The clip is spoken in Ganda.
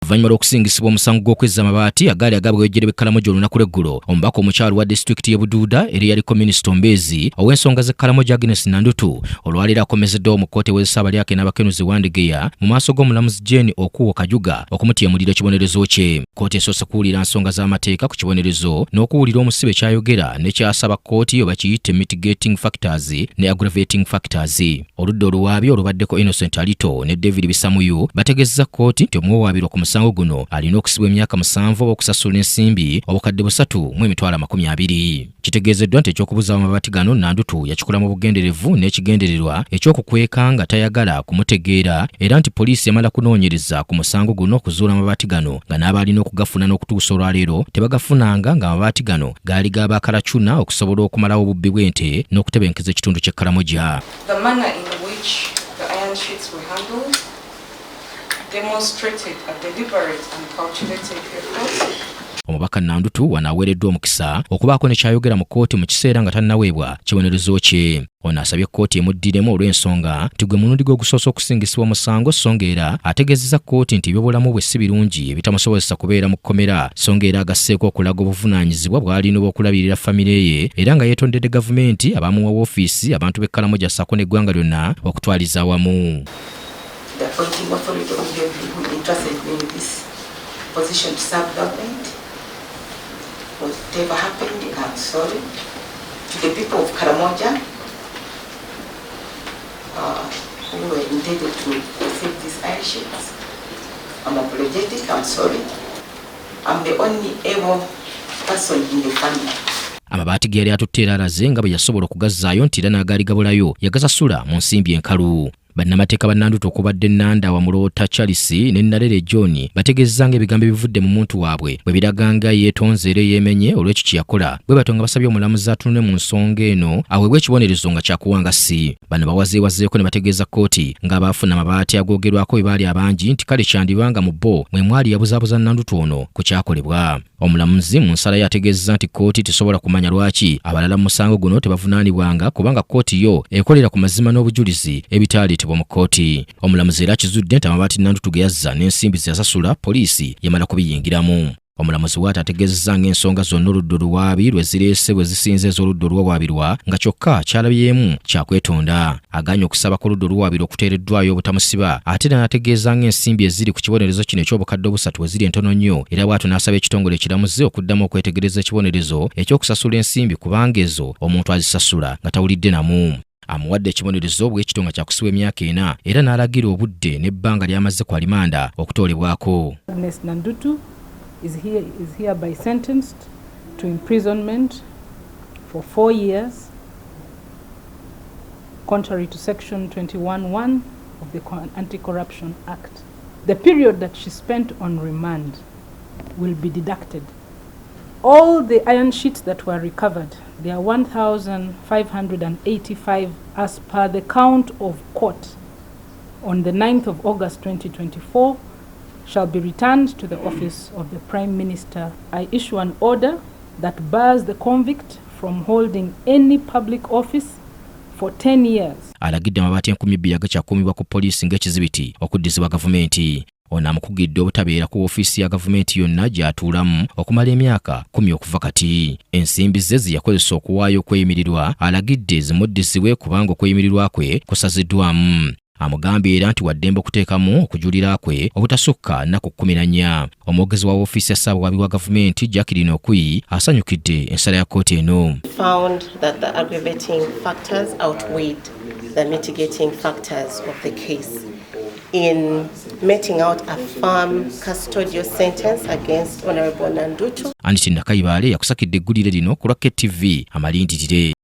Oluvannyuma lw'okusingisibwa omusango gw'okwezza amabaati agaali agabwejjere b'e Karamoja olunaku lw'eggulo, omubaka omukyala wa disitulikiti y'e Buduuda era eyaliko minisita omubeezi ow'ensonga z'e Karamoja, Agnes Nandutu, olwaleero akomezeddwawo mu kkooti ewozesa abalyake n'abakenuzi Wandegeya mu maaso g'omulamuzi Jane Okuo Kajuga okumutyemulira ekibonerezo kye. Kkooti esoose kuwulira nsonga z'amateeka ku kibonerezo n'okuwulira omusibe ky'ayogera ne ky'asaba kkooti oba kiyite mitigating factors ne aggravating factors. Oludda oluwaabi olubaddeko Innocent Alito ne David Bisamuyu bategeezezza kkooti nti omuwawaabirwa ku musango guno alina okusibwa emyaka 7 oba okusasula ensimbi 320,000. Kitegeezeddwa nti eky'okubuzaawo amabaati gano Nandutu yakikola mu bugenderevu n'ekigendererwa eky'okukweka nga tayagala kumutegeera, era nti poliisi yamala kunoonyereza ku musango guno okuzuula amabaati gano nga n'abaalina okugafuna n'okutuusa olwaleero tebagafunanga, ng'amabaati gano gaali ga Bakalacuna okusobola okumalawo obubbi bw'ente n'okutebenkeza ekitundu ky'e Karamoja. The manner in which the iron sheets were handled demonstrated a deliberate and calculated effort. Omubaka Nandutu wano aweereddwa omukisa okubaako ne kyayogera mu kkooti mu kiseera nga tannaweebwa kibonerezo kye. Ono asabye kkooti emuddiremu olw'ensonga nti gwe mulundi gwe ogusoose okusingisibwa omusango, so nga era ategeezezza kkooti nti ebyobulamu bwe si birungi ebitamusobozesa kubeera mu kkomera, so nga era agasseeko okulaga obuvunaanyizibwa bw'alina obw'okulabirira famire ye, era nga yeetondedde gavumenti, abamuwa woofiisi, abantu b'e Karamoja ssaako n'eggwanga lyonna okutwaliza awamu. The appointing authority who gave me, who entrusted me with this position to serve government. Whatever happened, I'm sorry. To the people of Karamoja, who were intended to receive these iron sheets, I'm apologetic, I'm sorry. I'm the only able person in the family. Amabaati ge yali atutte era alaze nga bwe yasobola okugazzaayo, nti era n'agaali gabulayo yagasasula mu nsimbi enkalu. Bannamateeka ba Nandutu okubadde Nanda Wamuloota Charles ne Nalere John bategeezezza ng'ebigambo ebivudde mu muntu waabwe bwe biraga nga yeetonze era yeemenye olw'ekyo kye yakola, bwe batyo nga basabye omulamuzi atunule mu nsonga eno aweebwe ekibonerezo nga kyakuwanga si. Bano bawazeewazeeko ne bategeeza kkooti ng'abaafuna amabaati agoogerwako bwe baali abangi, nti kale kyandibanga mu bo mwe mwali yabuzaabuza Nandutu ono ku kyakolebwa. Omulamuzi mu nsala ye ategeezezza nti kkooti tesobola kumanya lwaki abalala mu musango guno tebavunaanibwanga, kubanga kkooti yo ekolera ku mazima n'obujulizi ebitaaleetebwa mu kkooti. Omulamuzi era akizudde nti amabaati Nandutu ge yazza n'ensimbi ze yasasula poliisi yamala kubiyingiramu. Omulamuzi waati ategeezezza ng'ensonga zonna oludda oluwaabi lwe zireese bwe zisinze ez'oludda oluwawaabirwa, nga kyokka kyalabyemu kyakwetonda. Agaanye okusaba ku ludda oluwaabirwa okuteereddwayo obutamusiba, ate era n'ategeeza ng'ensimbi eziri ku kibonerezo kino eky'3,000 bwe ziri entono nnyo, era bw'atyo n'asaba ekitongole ekiramuzi okuddamu okwetegereza ekibonerezo eky'okusasula ensimbi, kubanga ezo omuntu azisasula nga tawulidde namu. Amuwadde ekibonerezo bw'ekito nga kyakusibwa emyaka 4, era n'alagira obudde n'ebbanga ly'amaze ku alimanda okutoolebwako. Agnes Nandutu is hereby sentenced to imprisonment for 4 years, contrary to Section 21(1) of the Anti-Corruption Act. The period that she spent on remand will be deducted. All the iron sheets that were recovered, they are 1,585 as per the count of court on the 9th of August 2024, shall be returned to the office of the Prime Minister. I issue an order that bars the convict from holding any public office for 10 years. Alagidde amabaati 2000 agakyakuumibwa ku poliisi ng'ekizibiti okuddizibwa gavumenti. Ono amukugidde obutabeera ku woofiisi ya gavumenti yonna gy'atuulamu okumala emyaka 10 okuva kati. Ensimbi ze ze yakozesa okuwaayo okweyimirirwa alagidde zimuddizibwe, kubanga okweyimirirwa kwe kusaziddwamu. Amugambye era nti waddembe okuteekamu okujulira kwe obutasukka nnaku 14. Omwogezi wa woofiisi ya ssaabawaabi wa gavumenti, Jacqueline Okui, asanyukidde ensala ya kkooti eno. Found that the aggravating factors outweighed the mitigating factors of the case in meting out a firm custodial sentence against Honorable Nandutu. Aniti Nakayibaale yakusakidde eggulire lino ku lwa KTV Amalindirire.